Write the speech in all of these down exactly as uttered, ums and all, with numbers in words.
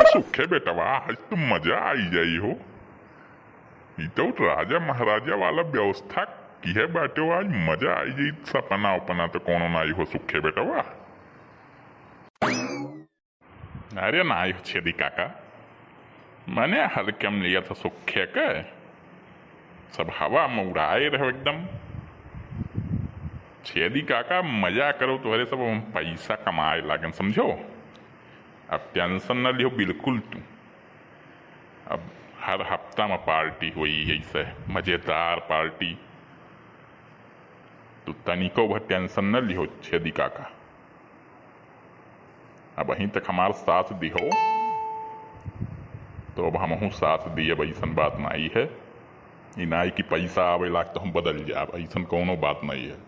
सुखे बेटवा, आज तो मजा आई जाई हो। ई तो राजा महाराजा वाला व्यवस्था किहे बाटे हो, आज मजा आई जाई। सपना उपना तो कोनो नाई हो सुखे बेटवा। अरे नाई हो छेदी काका, मने हल्के में लिया था सुखे के, सब हवा में उड़ाए रहो एकदम। छेदी काका मजा करो, तोहरे सब हम पैसा कमाए लागन, समझो। अब tension न लिहो बिल्कुल तू। अब हर हफ्ता में party होई, ऐसे मजेदार party। तू तनिको भर tension न लिहो छेदी काका। अबहीं तक हमार साथ दिहो, तो अब हमहूँ साथ दियब, अइसन बात नाई है। ई नाई कि पैसा आवे लाग तो हम बदल जाब, अइसन कौनो बात नाई है।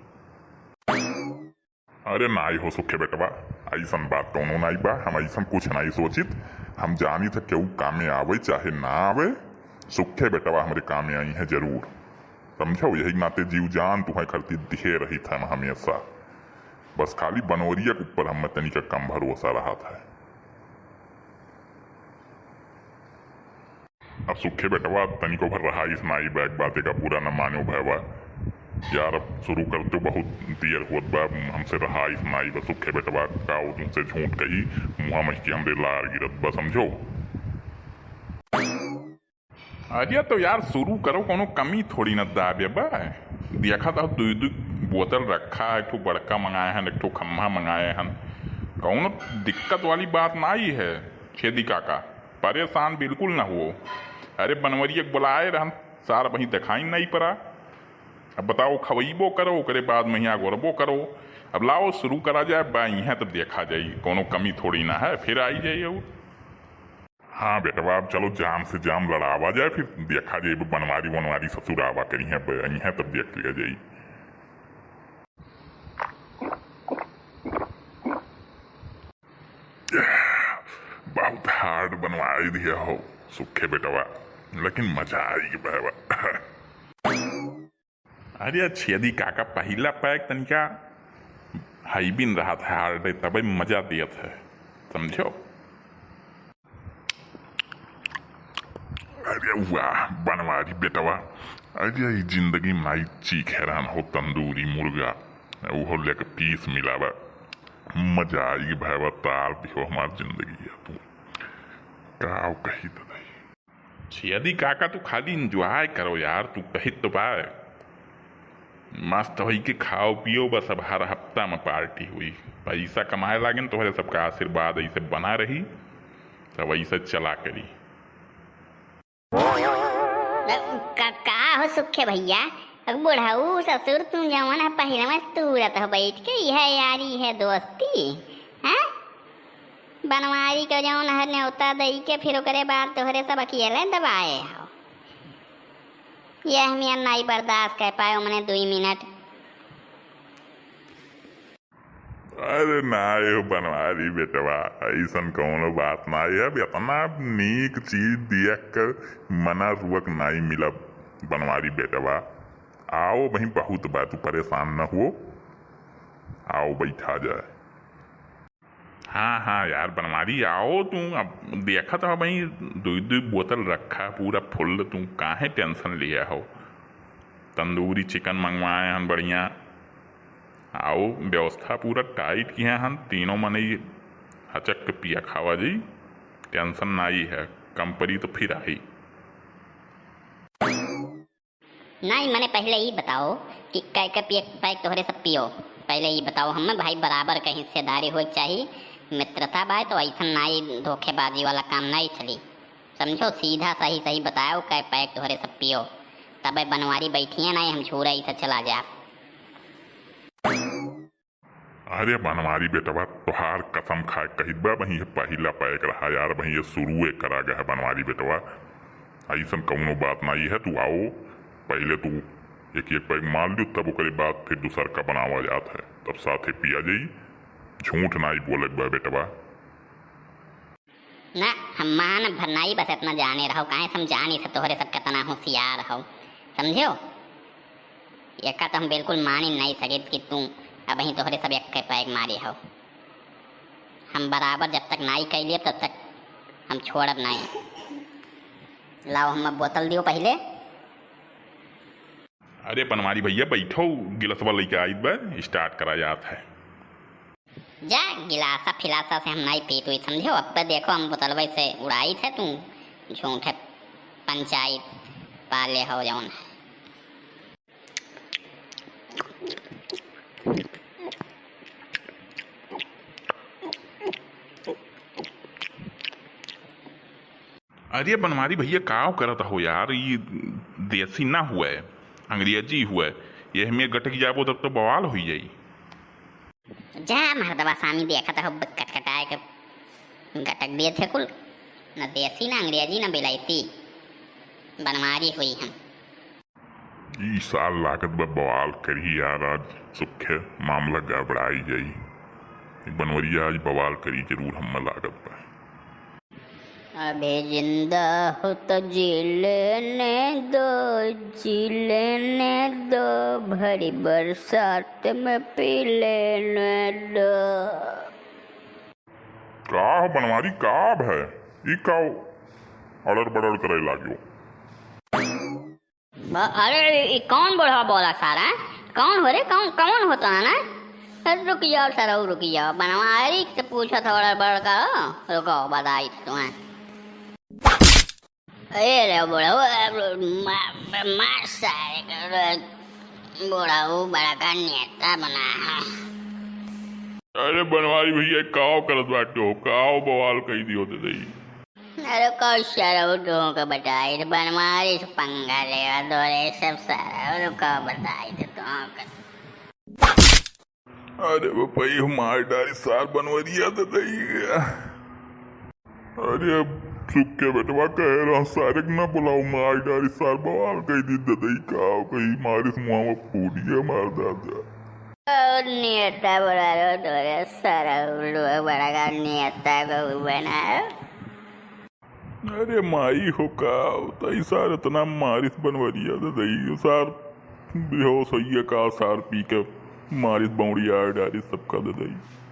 अरे नाई हो सुखे बेटवा, अइसन बात कौनो नाई बा, हम अइसन कुछ नाई सोचित। हम जानी था केहू कामे आवे चाहे ना आवे, सुखे बेटवा हमरे कामे आई है जरूर, समझो। यही नाते जीव जान तुम्हें खरती दिहे रही था हम हमेशा। बस खाली बनवरिया के ऊपर हमें तनिका कम भरोसा रहा था। अब सुखे बेटवा तनिको भर रहाइस नाई बा, एक बात का बुरा न मानो भैवा। यार अब शुरू करते बहुत देर होत बा, हमसे रहाइस नाई बा सुखे बेटवा, का वो तुमसे झूठ कही, मुँह में कि हमरे लार गिरत बा, समझो। अरे तो यार शुरू करो, कोनो कमी थोड़ी न दाबे बा। देखा था दुई दुई बोतल रखा है, एक ठो बड़का मंगाए हन, एक ठो खम्हा मंगाए हन, कौनो दिक्कत वाली बात नाई है। छेदी काका परेशान बिल्कुल न हो। अरे बनवरिया के बुलाए रहन, सार वहीं देखाई नहीं पड़ा। अब बताओ, खवइबो करो, ओकरे बाद महिया गोरबो करो। अब लाओ शुरू करा जाए, बा इहाँ तब देखा जाई, कोनो कमी थोड़ी ना है, फिर आई जाई। और हाँ बेटवा, अब चलो जाम से जाम लड़ावा जाए, फिर देखा जाए बनवारी वनवारी ससुर आवा करी हैं, ब-, आई हैं तब देख लिया जाई। बहुत hard बनवाई दिया हो सुखे बेटवा, लेकिन मजा आई बेटवा। अरे छेदी काका पहिला पैक तनिका हाई बिन रहा था hard, तबे मजा दिया था, समझो। अरे वाह बनवारी बेटवा, अरे ई जिंदगी में नाई चीखे रहन हो तंदूरी मुर्गा, उहो लेके पीस मिलावा, मजा आई भैवा, तार दिहो हमार जिंदगी है तू, का कही तो नहीं। छेदी काका तू खाली enjoy करो यार, तू कहित तो बा। मस्त होई के खाओ पियो, बस अब हर हफ्ता में party हुई। पैसा कमाए लागेन, तोहरे सबका आशीर्वाद ऐसे बना रही, तब ऐसे चला करी। का, का हो सुखे भैया, अब बुढ़ऊ ससुर तू जवन है पहिलवा से तूरत हो बैठ के, यह यारी है दोस्ती, हैं? बनवारी के जौन है न्योता दई के, फिर ओकरे बाद तोहरे सब अकेले दबाए हो। यह हम यार नाई बर्दाश्त कर पाए मने दुई मिनट। अरे नाई हो बनवारी बेटवा, अइसन कौनो बात नाई है। अब इतना नीक चीज दिया कर मना रुअक नाई मिलब बनवारी बेटवा। आओ वहीं बहुत बा, तू परेशान न हो, आओ बैठा जाए। हाँ, हाँ यार बनवारी, आओ तू। अब देखत हो भाई, दुई दुई बोतल रखा है पूरा full, तू काहे tension लिया हो? तंदूरी chicken मंगवाए हन बढ़िया, आओ व्यवस्था पूरा tight किहे हन, तीनों मनई हचक के पिया खावा जी, tension नाई है, कम परी तो फिर आई। नाई, मने पहिले ई बताओ कि कै कै पिए, पैक तोहरे सब पियो? पहिले ई बताओ, हमें भाई बराबर के हिस्सेदारी होए के चाही। मित्रता बाय तो ऐसन नाई, धोखेबाजी वाला काम नाई चली, समझो। सीधा सही सही बताओ, कै पैक तोहरे सब पियो, तबे बनवारी बैठिए नाई, हम छूरे ऐसे चला जा। अरे बनवारी बेटवा, तोहार कसम खाए कहित बा, वही ये पहिला पैक रहा यार, वही ये शुरुए करा गया है बनवारी बेटवा। अइसन कौनो बात नाई है, तू आओ, पहिले तू एक एक पैक मार लियो, तब ओकरे बाद फिर दूसर का बनावा जात है, तब साथे पिया जाई। झूठ नाई बोले बा बेटवा। ना, हम मान भर नाई, बस इतना जाने रहो, काहे से हम जानी से तोहरे सब कितना होशियार हो, समझो? एका तो हम बिल्कुल मानी नहीं सकित कि तू अबहीं तोहरे सब एक पैक मारे हो। हम बराबर जब तक नाई कह लिए तब तक हम छोड़ब नाहीं। लाओ, हमें बोतल दियो पहिले। अरे बनवारी भइया, बैठो, गिलसवा लइके आइत बा, start करा जात है। जा, गिलासा फिलासा से हम नाहीं पीत हुई, समझो। अब देखो, हम बोतलवे से उड़ाइत है, तू झूठे पंचायत पाले हो जौन है। अरे बनवारी भइया, काव करत हो यार, ई देसी ना हुए, अंग्रेजी हुए, यह में गटक जाबो तब तो बवाल होइ जाई। जा मर्दवा सामी, देखत हो कटकटाए के गटक दिए थे कुल, न देसी, न अंग्रेजी, न बिलायती, बनवारी हुई हम। ई सार लागत बा बवाल करी यार, आज सुखे मामला गड़बड़ाई जाई। ई बनवरिया आज बवाल करी जरूर, हम्मे लागत बा। अबे जिंदा हो तो जी लेने दो, जी लेने दो, भरी बरसात में पी लेने दो। का हो बनवारी, का है? ई का अड़र बड़र करे लाग्यो? ब-, अरे, ई कौन बुढ़वा बोला सारा? कौन हो रे? कौन, कौन हो तो है ना? अरे, रुक जाओ सरऊ, रुक जाओ। बनवारी से पूछो थोड़ा बड़का हो। रुको, बताई तुम्हें। ए रे बुढ़ऊ, मा-, मार सारे के रे। बुढ़ऊ बड़का नेता बना है। अरे बनवारी भइया, काव करत बाटे हो? काव बवाल कई दियो दे दई। अरे कौशल हो, तुमको बताई, बनवारी से पंगा लेवा दो रे, सब सारा, अरे का बताई तो तुमको। अरे बपई, मार डारी सार बनवरिया दे दई। अरे अब सुख के बेटवा कहे रहा, सारे के ना बुलाओ, मार डारी सार, बवाल कई दी दे दई, काव कई मारिस मुआ में पूड़िया मार दादा। और नेता बुला लो, दो रे सारा, उल्लू बड़ा का नेता को बनाओ। अरे माई हो का, तई सार इतना मारिस बनवरिया दे दई, सार बेहोश होइए का, सार पी के मारिस बौड़िया डारिस सबका दे दई।